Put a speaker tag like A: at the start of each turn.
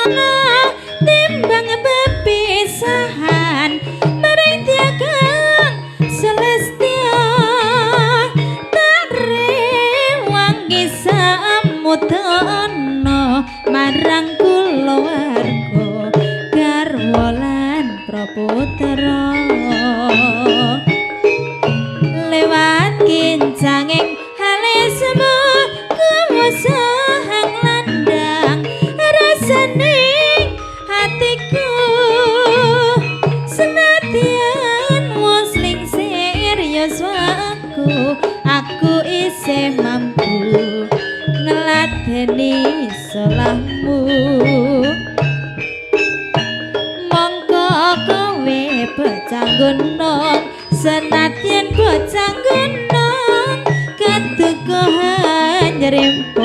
A: ana timbang bepisahan maring tiagang celestia tak rewangi samudana marang kulawarga garwa lan praputra lewat kincanging alismu kuwasahang landang rasane hatiku senadyan wis lingsir yuswaku aku isih mampu ngladeni salahmu. Mongko kowe bocah gunung senadyan bocah gunung kadukuhan nyerimpit.